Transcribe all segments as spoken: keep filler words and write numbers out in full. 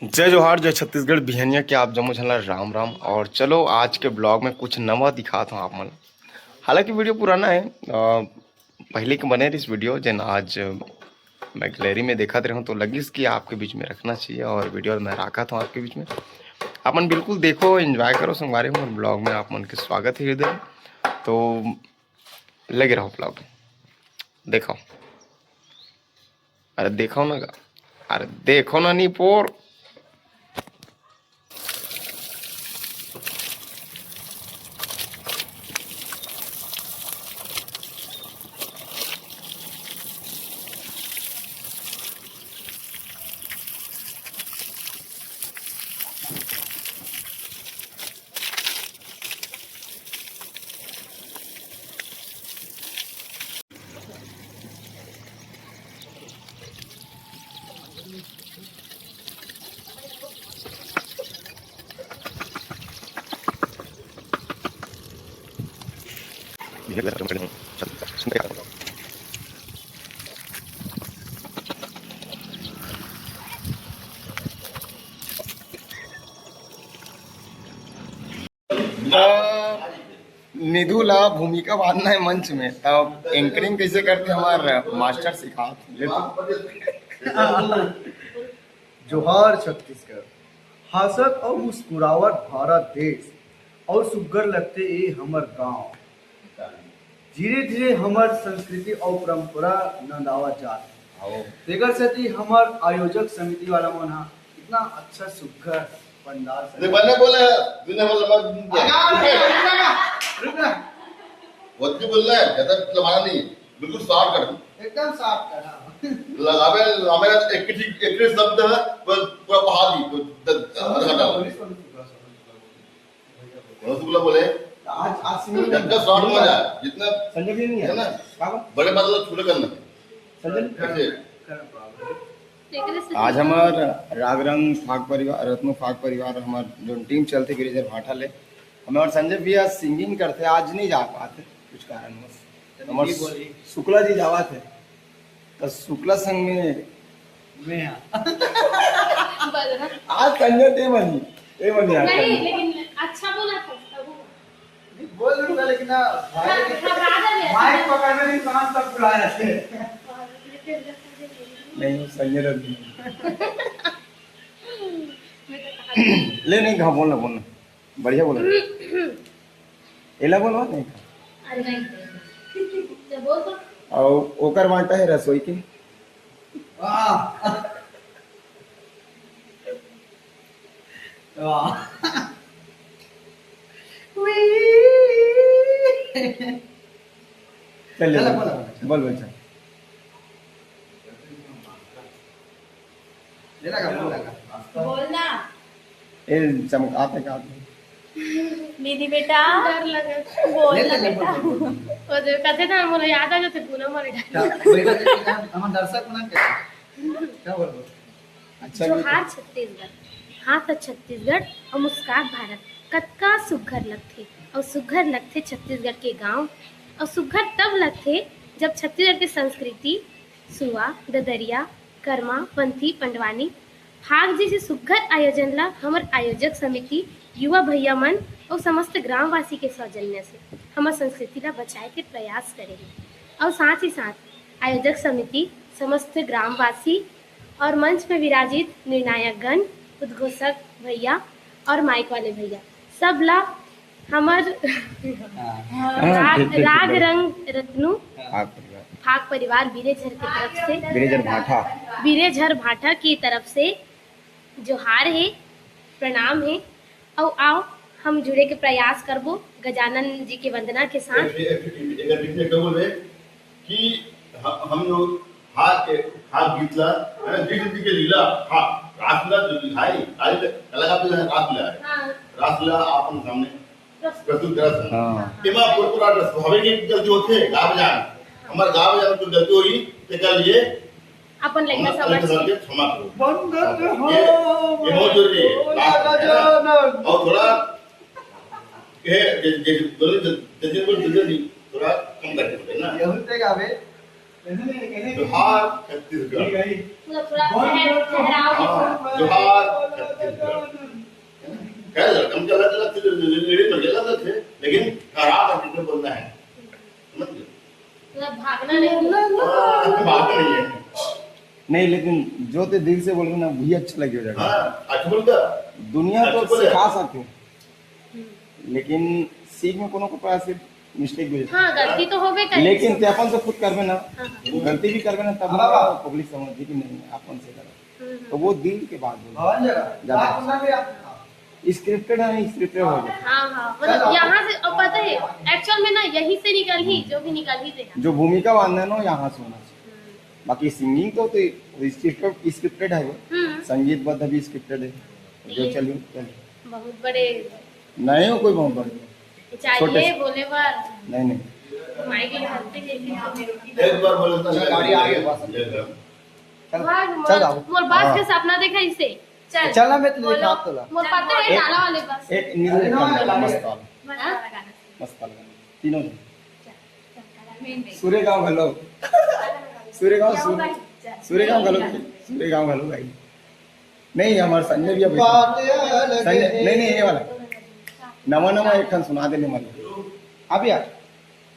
जय जोहार, जय छत्तीसगढ़। बिहनिया के आप जम्मो झन ला राम राम। और चलो, आज के ब्लॉग में कुछ नवा दिखात हूँ आप मन। हालांकि वीडियो पुराना है, अ, पहले के बने रहिस वीडियो, जेन आज मैं गैलरी में देखत रहूँ तो लगिस कि आपके बीच में रखना चाहिए, और वीडियो मैं राखत हूँ आपके बीच में। आप मन बिल्कुल देखो, एंजॉय करो संगवारी हो, ब्लॉग में आप मन के स्वागत है हृदय। तो लगे रहो ब्लॉग में, देखो। अरे देखो ना गा, अरे देखो ना निपोर। निधु ला भूमिका बांधना है मंच में, तब एंकरिंग कैसे करते हमार मास्टर सिखात ले तो। जोहार छत्तीसगढ़, हासत अउ मुस्कुरावत भारत देश, अउ सुग्घर लगथे ए हमर गांव। धीरे-धीरे हमर संस्कृति अउ परंपरा नंदावत जात हे। तेकर सेती हमर आयोजक समिति वाला मन ह इतना अच्छा सुग्घर पंडाल सजा देख, मैंने बोला है, तूने बोला मत। रुक ना, रुक ना। वतनी बोलना है, ज्यादा लंबाना नहीं, बिल्कुल शॉर्ट कर दो। एकदम शॉर्ट कर, हाँ। लगावे, लगावे एक ही, एक ही शब्द है, पूरा, पूरा पहाड़ ही, पूरा द-, द-, समझ आधा घंटा। बोली, समझ बोला, समझ बोला। रसगुल्ला बोले, आज, आज सिंगर जब तक शॉर्ट में आ जाए, जितना संजय भी नहीं है। है ना? क्या बात? बड़े बादल छोटे करना। संजय? कैसे? आज हमार राग रंग फाग परिवार, रत्नो फाग परिवार, हमार जो टीम चलते गिरिधर भाटा ले, हमार संजय भैया सिंगिंग करते, आज नहीं जा पाते कुछ कारणवश। हमार शुक्ला जी जावा थे, तो शुक्ला संग में मैं हाँ। आज संजय ते मनी, ए मनी आज नहीं, संजय। लेकिन अच्छा बोला था, तब हुआ। नहीं, बोल दूंगा, लेकिन ना, भाई, घबरा जाते हैं। माइक पकड़ने में कान तक फुला जाते हैं। नहीं, संजय रवि। मैं तो कहा ले, नहीं, हाँ, बोलना, बोलना। बढ़िया बोला। एला बोलवा नहीं। अरे नहीं। तो बोल तो। अउ ओकर बांटा है रसोई के। वाह। वाह। चल, चल, चल। बोल, बोल, चल। बोलना। ए, चमकात हे का? दीदी बेटा। डर लगे। बोल ले, ना ले, ले, बेटा। बोल, बोल, बोल। वो जो कहते ना, मोला याद आ जाते, पूनम वाले। क्या? बेटा, हम, हम दर्शक बना के। क्या बोल, बोल। अच्छा, जोहार छत्तीसगढ़, हाँसत छत्तीसगढ़ अउ मुस्कात भारत। कतका सुघ्घर लगथे अउ सुघ्घर लगथे छत्तीसगढ़ के गांव। अउ सुघ्घर तब लगथे, जब छत्तीसगढ़ के संस्कृति, सुआ, ददरिया, करमा, पंथी, पंडवानी, फाग जइसे सुघ्घर आयोजन ला हमर आयोजक समिति, युवा भैया मन अउ समस्त ग्रामवासी के सौजन्य से हमर संस्कृति ला बचाए के प्रयास करे हे। अउ साथ ही साथ आयोजक समिति, समस्त ग्रामवासी और मंच में विराजित निर्णायक गण, उद्घोषक भैया और माइक वाले भैया, सब ला हमर हाँ। राग, ठीक, ठीक, राग ठीक। रंग रत्नू फाग परिवार। फाग परिवार बिरेझर के तरफ से, बिरेझर भाठा। बिरेझर भाठा की तरफ से जोहार हे, प्रणाम हे। अउ आओ, हम जुड़े के प्रयास करबो गजानन जी के वंदना के साथ। एक, एक, एक, एक, एक, एक, एक, कि ह-, हम लोग फाग के, फाग गीत ला, है ना, कृष्ण जी के लीला, फाग, रासलीला जो दिखाई, काली कलाकार जो है, रासलीला है। हाँ। रासलीला आप मन सामने प्रस्तुत। प्रस्तुत करत हन। हाँ। एमा पूरा, पूरा स्वाभाविक एक गलती होथे, गा बजान। हमर गा बजान में कोई गलती होही, तेकर लिए अपन लइका अपन समझ लइका समझ के। के क्षमा करो। वंदन ये, हो, ये बहुत जरूरी है। रासलीला। गजानन। और थोड़ा ये, ये, ये, जल्दी, जल्दी, जल्दी, जल्दी, थोड़ा कम करके बोले ना। ये होते गावे। जोहार छत्तीसगढ़। पूरा, पूरा ठहर-, ठहराव के साथ। हाँ, जोहार। क्या लड़का मुझे अलग अलग थे, लेकिन खराब है, बोलना है, समझ गए? मतलब भागना नहीं। हाँ, भागना नहीं है। नहीं, लेकिन जो ते दिल से बोल रहे ना, वही अच्छा लगे हो जाएगा। हाँ, अच्छा बोलता। दुनिया तो सिखा सकते हैं, लेकिन सीख में कोनो को पास से मिस्टेक भी हो जाता है। हाँ, गलती तो होबे करे। लेकिन ते अपन से खुद करबे ना, हाँ, हाँ। गलती भी करबे ना, तब हाँ, हाँ। पब्लिक समझ जी कि नहीं, अपन से करा। हम्म, हम्म। तो वो दिल के बात बोल। ज्यादा स्क्रिप्टेड है, स्क्रिप्टेड हो गया। हाँ, हाँ, मतलब यहाँ से, और पता है, एक्चुअल में ना यहीं से निकल ही, जो भी निकल ही से है। जो भूमिका बांधना है ना, यहाँ से होना चाहिए। हम्म। बाकी सिंगिंग तो, तो स्क्रिप्टेड, स्क्रिप्टेड है वो। हम्म। संगीतबद्ध भी स्क्रिप्टेड है। जो ये चलिए, चलिए। बहुत बड़े नहीं हो कोई बहुत बड़े। चाहिए, छोटे से। बोले बार। नहीं, नहीं। माई के घर पे लेके एक बार बोले तो गाड़ी आ गई, बस। चल, भाग, चल मोर, बाबू। मोर बस हाँ। के सपना देखा इसे। चल। चल ना, मैं तुझे बोलो। खात तोला। मोर पता है, एक, डाला वाले बस। एक नींद एक काम कर, मस्त वाला। हाँ? मस्त वाला गाना। तीनों जन। चल, चल, चल, मेन, मेन। सूर्य गाँव घलो। सूर्य गाँव, क्या सूर्य, होगा? चल। सूर्य गाँव घलो, सूर्य गाँव घलो भाई। नहीं, हमारे संजय भी अभी बात अलग संजय, है। नहीं, नहीं, ये वाला। नवा, नवा एक ठन सुना देने वाला। अब यार।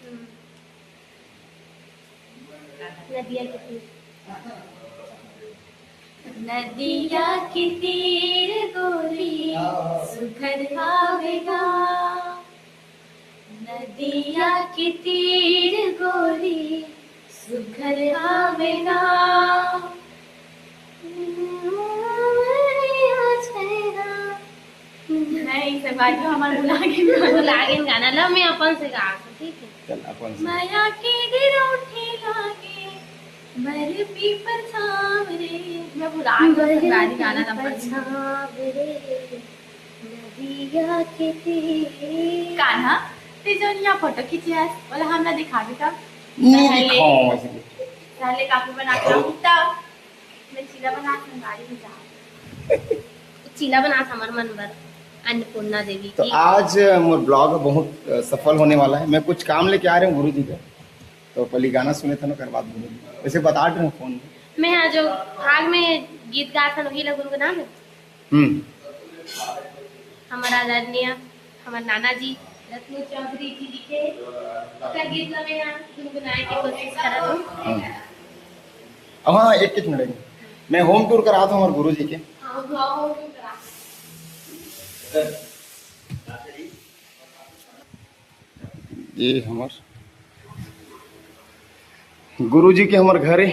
हम्म। नदिया के तीर। नदिया के तीर गोरी सुघर आवेगा। नदिया के तीर गोरी सुघर आवेगा। नहीं, संगवारी हो, हमार भुला गेन गाना। भुला गेन गाना ला, मैं अपन से गा, ठीक है? चल, अपन से। मया के गिरौठी लागे, बर पीपर छाव रे। मैं भुला गेन बर संगवारी गाना ला, पीपर अपन से। छाव रे, नदिया के तीर। कान्हा, ते जोन यहाँ फोटो खींचे हस, ओला हमला दिखाबे का? नहीं पहले, दिखाओ ऐसे कुछ। पहले काफी बना के लाऊं तब। मैं चीला बना संगवारी में जाऊँ। चीला बना हमर मन बर, अन्नपूर्णा देवी तो की। आज मोर ब्लॉग बहुत, अ, सफल होने वाला है। मैं कुछ काम लेके आ रहे हूँ गुरु जी का, तो पहले गाना सुने थे ना, ओकर बाद गुरु जी। वैसे बता रहे हूँ फोन में। मैं आज जो भाग में गीत गात हन, वही ला गुनगुना ले। हम्म। हमर आदरणीय, हमर नाना जी, रत्नू चौधरी जी लिखे, ओकर गीत ला मैं यहाँ गुनगुनाए के कोशिश करत हूँ। हम्म। अब हाँ, एक, एक मिनट, मैं होम टूर करा था हमारे गुरु जी के। हाँ, हाँ, होम टूर करा। ये हमर गुरु जी के हमर घर है।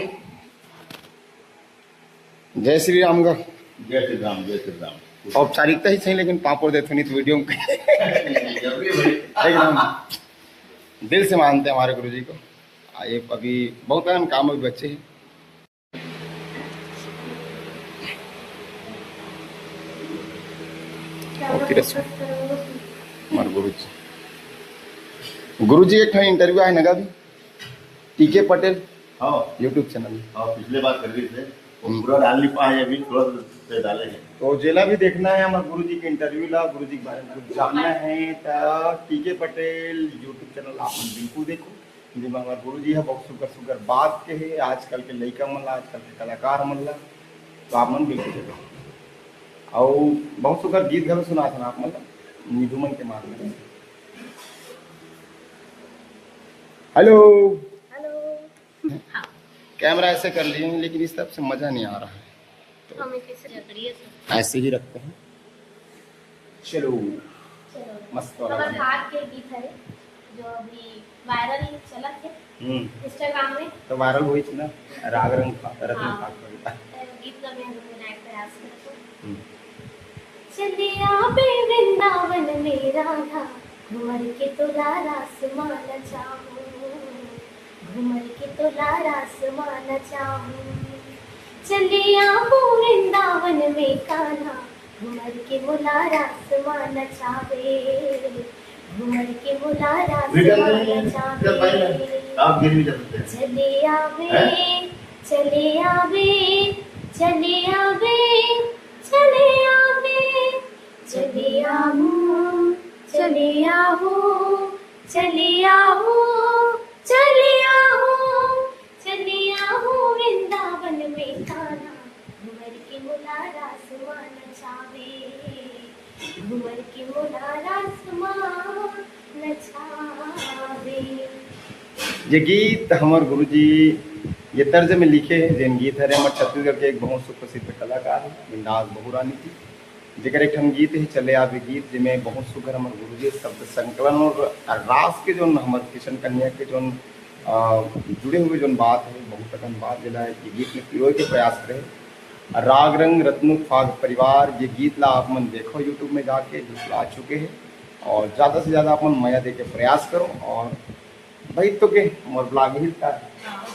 जय श्री राम गा। जय श्री राम, जय श्री राम। औपचारिकता ही सही, लेकिन पाँव पर देते नहीं तो वीडियो में। जरूरी है भाई। एकदम दिल से मानते हैं हमारे गुरु जी को। आ, ये अभी बहुत अहम काम अभी बचे हैं। ओके, रस-, हमारे गुरु जी, गुरु जी एक ठन इंटरव्यू आए नगा भी, टीके पटेल हाँ। YouTube channel. हाँ, पिछले बार कर रही थे। वो हम्म। पूरा डाल नहीं पाए, अभी थोड़ा सा डाले हैं। तो जेला भी देखना है हमारे गुरु जी के इंटरव्यू ला, गुरु जी के बारे में कुछ जानना है, तो टीके पटेल YouTube चैनल आप मन बिल्कुल देखो, जेमा हमारे गुरु जी है बहुत सुगर सुगर बात के है, आजकल के लइका मन ला, आजकल के कलाकार मन ला, तो आप मन बिल्कुल देखो। और बहुत सुगर गीत घलो सुना था आप मन ला, निधु मन के माध्यम से। हेलो। हेलो। हाँ। कैमरा ऐसे कर लिए हैं, लेकिन इस तरफ से मजा नहीं आ रहा है। तो हम इसे जकड़िए से। ऐसे ही रखते हैं। चलो। चलो। मस्त वाला हमारे गाना। भाग के गीत है, जो अभी वायरल चलत है हम्म। Instagram में। तो वायरल होई थी ना, राग रंग का, रत्न हाँ। का कविता। तो गीत का मैं गुनगुनाए के प्रयास करत हूँ। हम्म। चलिया बे वृंदावन में राधा, घुमर के तोला रास मा नचाहूँ, घुमर के तोला रास मा नचाहूँ। चलिया बे वृंदावन में कान्हा, घुमर के मोला रास मा नचावे, घुमर के मोला रास मा नचावे। आप गिर भी जा सकते हैं। चलिया बे, हैं? चलिया बे, चलिया बे, चलिया बे, चलिया हूँ, चलिया हूँ, चलिया हूँ, चलिया हूँ, चलिया हूँ वृंदावन में कान्हा, घुमर के मोला रास मा नचावे। जावे, घूमर के मोला रास मा नचावे। ये गीत हमर गुरुजी ये तर्ज में लिखे हे, जेन गीत हरे हमर छत्तीसगढ़ के एक बहुत सुप्रसिद्ध कलाकार हे बिंदास बहुरानी जी, जेकर एक ठन गीत हे चले आवे गीत, जेमे बहुत सुघर हमर गुरुजी शब्द संकलन और रास के जोन हमर किशन कन्हैया के जोन, अ, जुड़े हुए जोन बात हे, बहुत अकन बात जेला ये गीत में पिरोए के प्रयास करे हे। राग रंग रतनु फाग परिवार, ये गीत ला आप मन देखो YouTube में जाके, बिल्कुल आ चुके हे। और ज्यादा से ज्यादा आप मन मया दे के प्रयास करो। और भाई तो के मोर vlog ही था,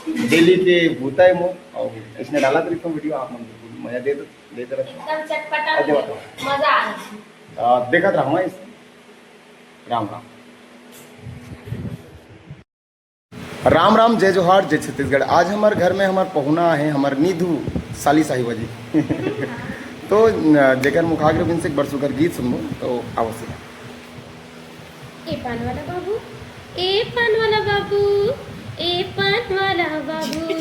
daily के बूता हे मोर, और इसने डालत रहिथों video, आप मन बिल्कुल मया दे दो, देते रहो। एकदम चटपटा अरे वाह। मजा आ रहा है। आ, देखत रहो इस। राम राम। राम राम, जय जोहार, जय छत्तीसगढ़। आज हमर घर में हमर पहुना हे, हमर नीधू साली साहिबा जी। तो न, जेकर मुखाग्र बिन से एक बड़ सुघर गीत सुनबो, तो आवश्यक। ए पान वाला बाबू, ए पान वाला बाबू, ए पान वाला बाबू,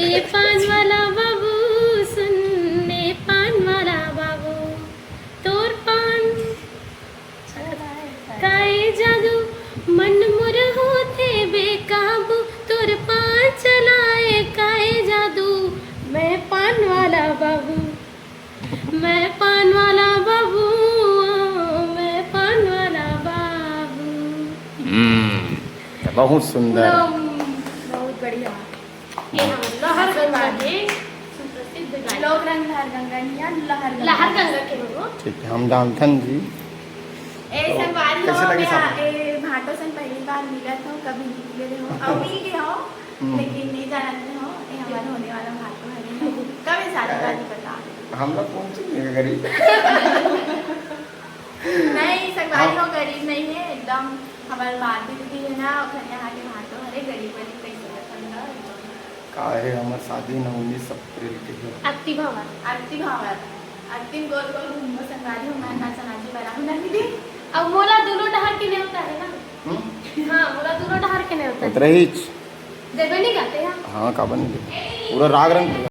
ए पान वाला बाबू, सुन ए पान वाला बाबू, तोर पान काय जादू, मन मोर होथे बेकाबू, तोर पान चलाए काय जादू, मैं पान वाला बाबू, मैं पान वाला बाबू, मैं पान वाला बाबू। हम्म, बहुत सुंदर। एकदम बहुत बढ़िया। ये हमर लहर गंगा के सुप्रसिद्ध गायक। लोक रंग लहर गंगा निया लहर गंगा। लहर गंगा के हो। ठीक है, हम जानथन जी। ए तो संगवारी हो, कैसे लगे मैं साहब? ए भाटो से पहली बार मिलत हो, कभी नहीं मिले हो, अब मिल गए हो, हम्म। लेकिन नहीं जानत हो, ये हमारे होने वाला भाटो है, कब ये शादी वादी बता? हम लोग कौन चीज है गरीब? नहीं, संगवारी हाँ। हो, गरीब नहीं है एकदम। हमारे मालती दीदी है ना, ओखर यहाँ के भाटो हरे, गरीब वाली कैसे रखन का एकदम। का हे, हमर शादी न उन्नीस अप्रैल के हे। अत्ती भावर। अत्ती भावर। अत्ती गोल गोल घूमबो संगवारी हो, मैं नाचा नाची बराहू ना दीदी। अब मोला दोनों डहर के नेवता है ना। हम्म? हाँ, मोला दोनों डहर के नेवता है। उतरहीच। देबे नहीं करते हैं। हाँ, काबर नहीं देबे? पूरा राग रंग।